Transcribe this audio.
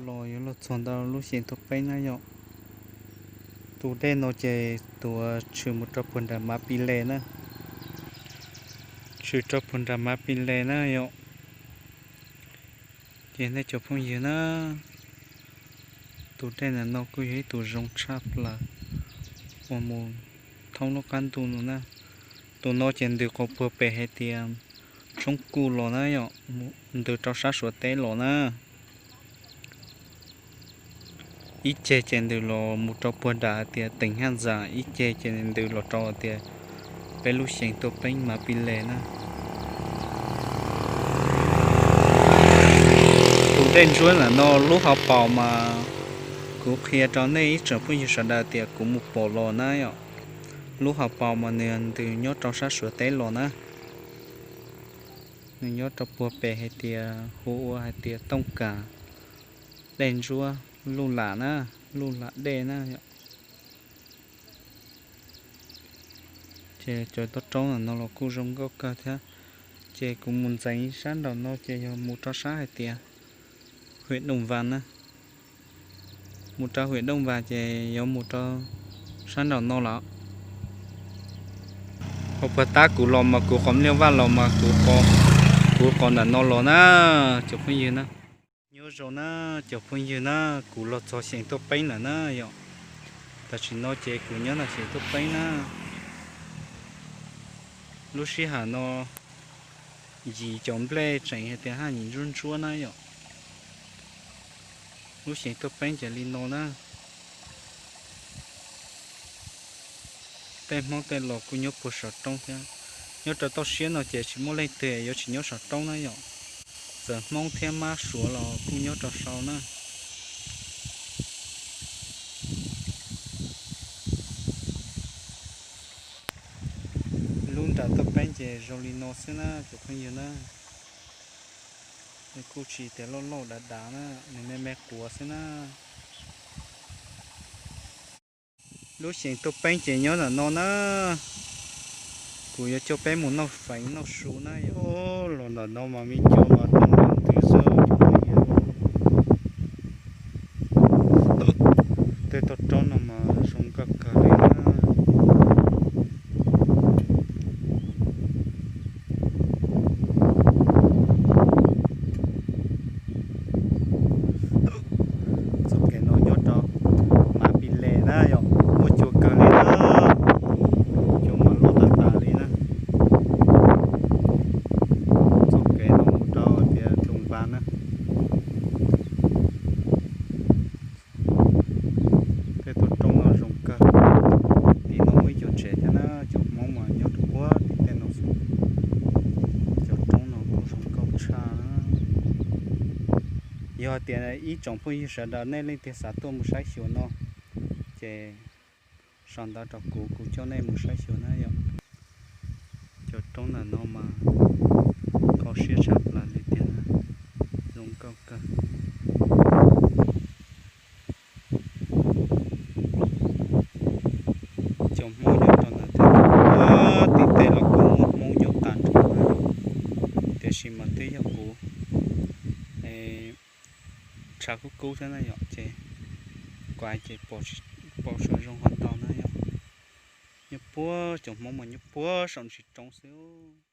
Los yuav los txog ntawm lub xyeem Tuam Peeb na yom. Tus dej no ces tuav tshwm mus rau puag nram Mav Pis Les na, tshwm rau puag nram Mav Pis Les na yom. Ces nej cov phooj ywg na, tus dej ntawm no kuj yog ib tus zoo tshaj plaws uas mus thoob lub qab ntuj no na. Tus no ces ntws qhov puag pem hais tias Tshoob Kuj los na yom, ntws rau sab Suav teb los na. Ib ceg ces ntws los mus rau puag nram hais tias teem Haj Ntxas, ib ceg ces ntws los rau hais tias peb lub xyeem Tuam Peeb Mav Pis Les na. Tus dej ntsuab ntawm no lub hauv paus mas kuv qhia rau nej ib tsoom phooj ywg sawv daws tias kuv mus pom los na yom. Lub hauv paus mas nws ntws nyob rau sab Suav teb los na. Nws nyob rau puag pem hais tias hu ua hais tias Tooj Kam, dej ntsuab, Luj Lam na, Luj Lam dej na. Ces cov toj roob ntawm no los kuj zoo nkauj kawg thiab. Ces kuv mus ntxeev sab nraum no ces yog mus rau sab hais tias Hwm Dooj Vas na. Mus rau Hwm Dooj Vas ces yuav mus rau sab nraum no lawm. Qhov puag ta kuv los mas kuv qhov npliaj vaj los mas kuv, kuv qhov ntawm no los na, cov phooj ywg na. Nyob zoo na, cov phooj ywg na, kuv los txog xyeem Tuam Peeb lawm na yom. Tam sim no ces kuv nyob ntawm xyeem Tuam Peeb na. Lub sij hawm no yim cov nplej tseem hais tias haj yam ntsuab ntsuab na yom. Lub xyeem Tuam Peeb ces li no na. Tej Hmoob tej los kuj nyob puag saum roob thiab. Nyob rau toj siab no ces tsis muaj leej twg yuav tsis nyob saum roob na yom. Txawm Hmoob thiab Mab Suav los kuj nyob rau saud na. Lub nram Tuam Peeb ces zoo li no xwb na cov phooj ywg na. Nws kuj tsis tias loj loj dav dav na, nws me me quav xwb na. Lub xyeem Tuam Peeb ces nyob ntawm no na. Kuv yuav coj peb mus noj feev noj su na yom. Los ntawm no mas me cua mas tau nrog ntws xwb. Tej toj roob no mas zoo nkauj kawg li na. Txoj kev no nyob rau Mav Pis Les na yom, muaj cua kawg li na, cua mas loj tas tas li na. Txoj kev no mus rau tias Dooj Vas na. Tej toj roob no zoo kawg. Tim no muaj ib co tsev thiab na, cov Hmoob mas nyob rau puag tim tej no xwb. Cov roob no kuj zoo nkauj tshaj na. Yog tias ib tsoom phooj ywg sawv daws nej leej twg xav tuaj mus saib xyuas no, ces sau ntawv rau kuv, kuv coj nej mus saib xyuas na yom. Cov roob ntawm no mas kho siab tshaj plaws li tiag na, zoo nkauj kawg. Cov Hmoob nyob rau ntawm tej, tim tej los kuj muaj Hmoob nyob tas nrho na, tiam sis mas twb yog kuv tshav kub kub thiab na yom, ces kuv hais ces pom saum zoo ho tau na yom. Nyob puag, cov Hmoob mas nyob puag saum ntsis roob xwb.